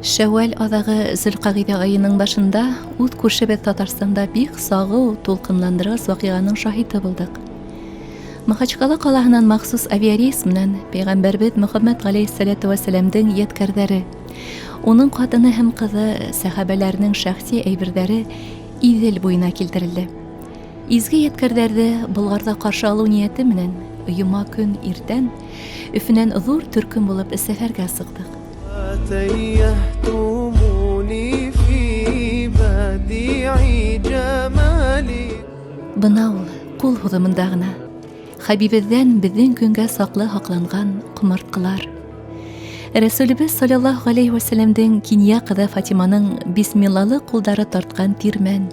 Шәүәл аҙағы Зөлҡәғиҙә айының башында үҙ күршебеҙ Татарстанда бик сағыу, тулҡынландырғыс ваҡиғаның шаһиты булдыҡ. Махачкала ҡалаһынан махсус авиарейс менән пәйғәмбәрбеҙ Мөхәммәт ғәләйһиссәләтү вәссәләмдең ядкәрҙәре, уның ҡатыны һәм ҡыҙы, сәхәбәләренең шәхси әйберҙәре Иҙел буйына килтерелде. Изге ядкәрҙәрҙе Болғарҙа ҡаршы алыу ниәте менән йома көн иртән Өфөнән ҙур төркөм булып сәфәргә сыҡтыҡ. Бына ул ҡул һуҙымында ғына. Хәбибеҙҙән беҙҙең көнгә саҡлы һаҡланған ҡомартҡылар. Рәсүлебеҙ саллаллаһу ғәләйһи вәсәләмдең кинйә ҡыҙы Фатиманың бисмиллалы ҡулдары тартҡан тирмән.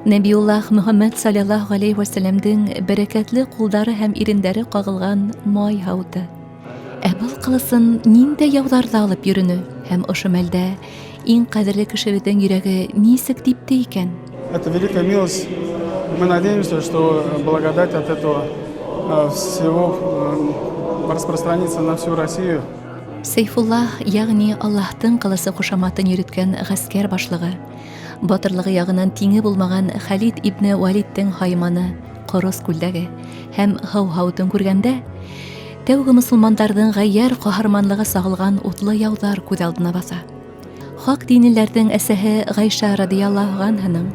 Нәбиуллаһ Мөхәммәд саллаллаһу ғәләйһи вәсәләмдең бәрәкәтле ҡулдары һәм ирендәре ҡағылған май һауыты. Ә был ҡылысын ниндәй яуҙарҙа алып йөрөнө һәм ошо мәлдә иң ҡәҙерле кешебеҙҙең йөрәге нисек типте икән? Это великая милость. Мы надеемся, что благодать от этого всего распространится на всю Россию. Сейфуллаһ, йәғни Аллаһтың ҡылысы ҡушаматын йөрөткән ғәскәр башлығы, батырлығы яғынан тиңе булмаған Хәлид ибне Вәлидтең һайманы, ҡорос күлдәге һәм һыу һауытын күргәндә, тәүге мосолмандарҙың ғәййәр ҡаһарманлығы сағылған утлы яуҙар күҙ алдына баҫа. Хаҡ динлеләрҙең әсәһе Ғәйшә радиаллаһу анһаның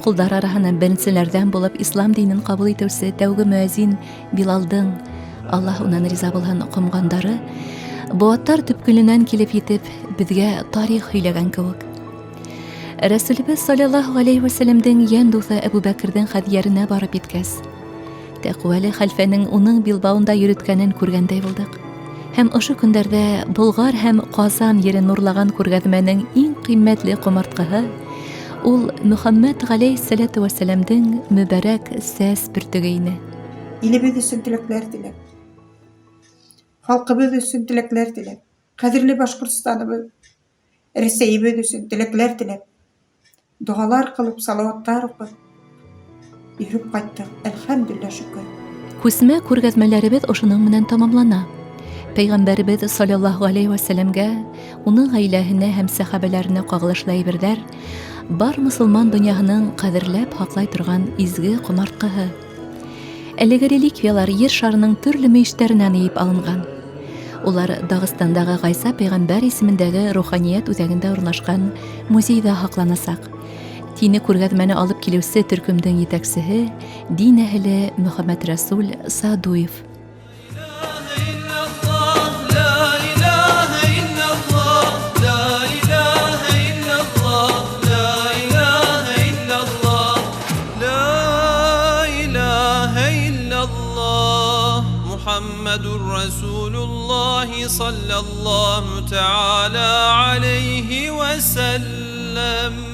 ҡолдар араһынан беренселәрҙән булып ислам динен ҡабул итеүсе тәүге мөәзин Билалдың, Аллаһ унан риза булһын, ҡомғандары быуаттар төпкөлөнән килеп етеп, беҙгә тарих һөйләгән кеүек. Рәсүлебеҙ саллаллаһу ғәләйһи вәсәләмдең йән дуҫы Әбү Бәкерҙең хәҙйәренә барып еткәс, тәҡүәле хәлфәнең уның билбауында йөрөткәнен күргәндәй булдыҡ. Һәм ошо көндәрҙә Болғар һәм Ҡазан ерен нурлаған күргәҙмәнең иң ҡиммәтле ҡомартҡыһы ул Мөхәммәт ғәләйһиссәләтү вәссәләмдең мөбәрәк сәс бөртөгө ине. Илебеҙ өсөн теләкләр теләп, халҡыбыҙ өсөн теләкләр теләп, ҡәҙерле Башҡортостаныбыҙ, Рәсәйебеҙ өсөн теләкләр теләп, доғалар ҡылып, салауаттар уҡып, йөрөп ҡайттыҡ. Әлхәмдүлилләһ, шөкөр. Күсмә күргәҙмәләребеҙ ошоноң менән тамамлана. Пәйғәмбәребеҙ саллаллаһу ғәләйһи вәсәләмгә, уның ғаиләһенә һәм сәхәбәләренә ҡағылышлы әйберҙәр бар мосолман донъяһының ҡәҙерләп һаҡлай торған изге ҡомартҡыһы. Әлеге реликвиялар ер шарының төрлө мөйөштәренән йыйып алынған. Улар Дағыстандағы Ғайса пәйғәмбәр исемендәге руханиәт үҙәгендә урынлашҡан музейҙа һаҡланасаҡ. Тине күргәҙмәне алып килеүсе төркөмдөң етәксеһе дин әһеле Мөхәммәт Рәсүл Садуев. محمد رسول الله صلى الله تعالى عليه وسلم.